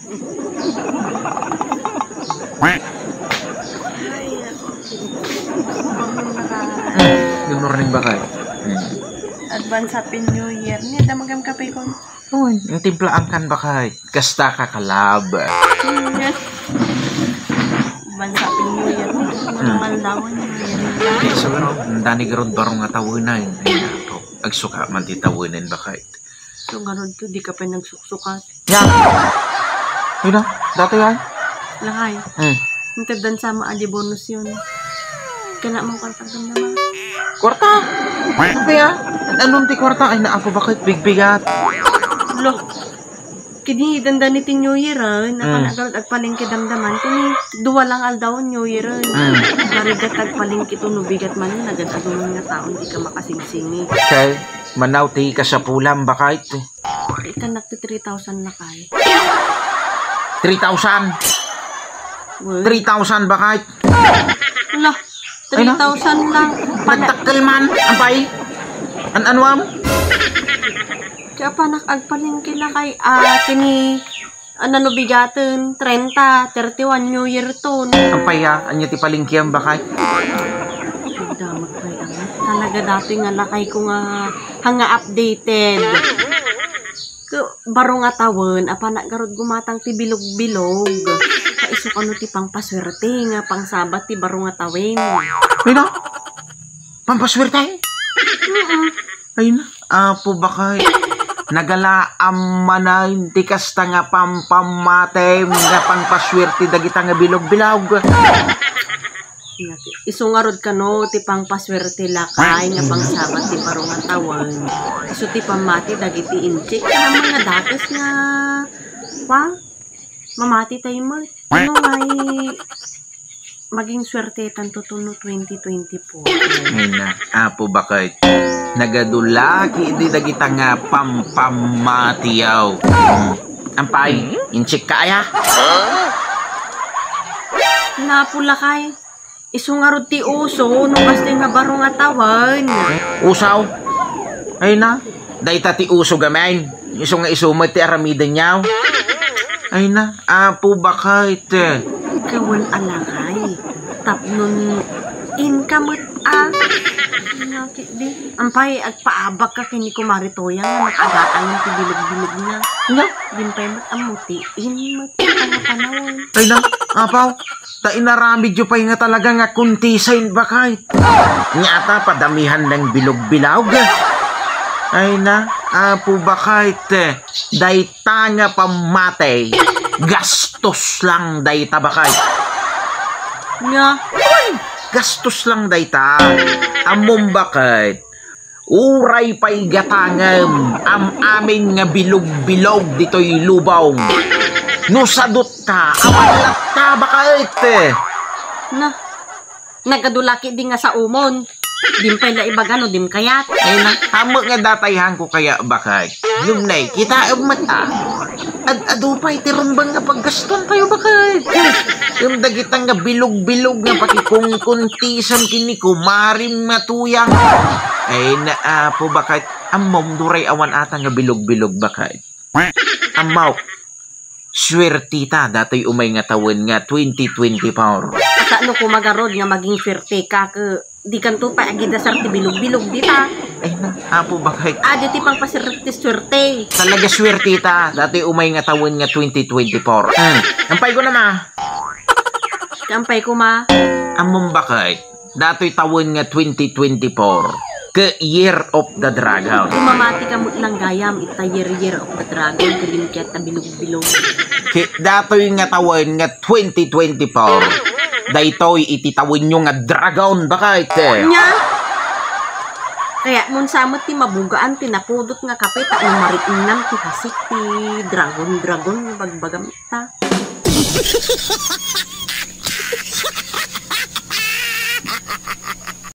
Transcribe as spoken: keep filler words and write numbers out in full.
Ay, ako. Good morning, Bakay. Hmm, good morning, Bakay. Hmm. Advance Happy New Year. Ni, damagam kape ko. Uy, ang timplaan kan, Bakay. Kasta ka kalab. Advance Happy New Year. Ni, hmm, maldawan New Year. Ay, siguro, ang dani garud baro nga tawenan. Ay, nako. Agsuka man ti tawenan, Bakay. So, garud ko, di ka pa nagsuksukat. Nga. Ay na, dati yan. Lakay. Hmm. Ang tagdan sama, adi bonus yun. Kaya mo kwarta ka naman. Kwarta? Ano kaya? Anong ti kwarta? Ay, naapo, bakit? Bigbigat. Lo. Kini dandan iti New Year, ah. Hmm. Napan agarod agpalengke damdaman. Kini dua lang aldaw New Year, ah. Hmm. Karigat agpalengke to, no bigat man, nagad-adu man nga taon, di ka makasingsingit. Okay. Manaw ti kasapulam, bakit? Ikanak ti three thousand, lakay. Three thousand? Well. Three thousand, bakit? Ala, ay na. Three thousand lang. Pana- Nagdakkel man, apay. An-anuam? Kaya panak agpalengke, lakay, ah, kini, ano, no bigaten, trenta, thirty-one, New Year ton. Apay, ah, anya ti palengkeam, bakit? Damag pay, ah. Talaga dati nga lakay ko nga, nga updated. Ku-, baro nga tawen, apanak garud gumatang ti bilog-bilog. Kaisu kano ti pangpaswerte nga pangsabat ti baro nga tawen. Ay na? Pampaswerte? Mm-mm. Ay na, apo, bakay. Nagalaam manen ti kasta nga pampamatem nga pangpaswerte dagita nga bilog-bilog. Isu ngarud kano ti pangpaswerte, lakay, nga pangsabat ti baro nga tawen. Isu ti pammati dagiti inchik. Ket mga dakes nga, pa, mamati tayo mo. Ano nga i-, maging swerte tanto to no twenty twenty-four? Ay na, apo, bakit? Nagadu la ketdi dagita nga pampamatiaw. Hmm. Ampay, inchik ka aya? Napo, lakay. Isu ngarud ti uso, no kasta nga baro nga tawen. Usaw? Ay na, dayta ti uso gamin. Isu nga isu met ti aramidenyo. Ay na, apo, bakit? Kawen a, lakay. Tapnon inka met a. Nakit di. Ampay, agpaabak ka ken ni Kumare Toya nga nakadatang ti bilog-bilog na. Nga? Din pay met ammo ti in met ti pangapanawon. Ay na, apaw. Ta inaramidyo pay nga talaga nga kuntisain, bakay. Nya ta, padamihan lang bilog-bilog. Ay na, apo, bakay, te. Dayta nga pammati, gastos lang dayta, bakay. Nga? Uy, gastos lang dayta. Ammom, bakay. Uray pay gatangem, am-amin nga bilog-bilog ditoy lubong. No sadut ka, awan latta, bakay. Na, nagadu la ketdi nga saomon. Dim pay la ibaga no dim kayat. Ay na, ammok nga datayhan ko kaya, bakay. Ngem nay, kitaem met a. Ad-adu pay ti rumbeng nga paggaston tayo, bakay. Ngem dagita nga bilog-bilog nga pakikungkuntisan ken ni Kumarem nga Toya. Ay na, apo, bakay. Ammom, uray awan ata nga bilog-bilog, bakay. Ammok. Swerteta datoy umay nga tawen nga twenty twenty-four. Kasano koma garud nga maging swerteka ket dikanto pay agidasar ti bilog-bilog dita? Ay na, apo, bakay. Adu ti pangpasirrek ti suerte. Talaga swerteta datoy umay nga tawen nga twenty twenty-four. Hmm. Ampay ko na, ma. Kampay ko, ma. Ammom, bakay. Datoy tawen nga twenty twenty-four, ket Year of the Dragon. Ti mamati ka met lang gayam, ita year, Year of the Dragon, ket dim kayat ta bilog-bilog. Ket datoy nga tawen nga twenty twenty-four, daytoy iti tawenyo nga dragon, bakay. Nya? Kayatmon sa met ti mabugaan ti napudot nga kape, ta no marinnam ti hasik ti dragon, dragon, bagbagam ta.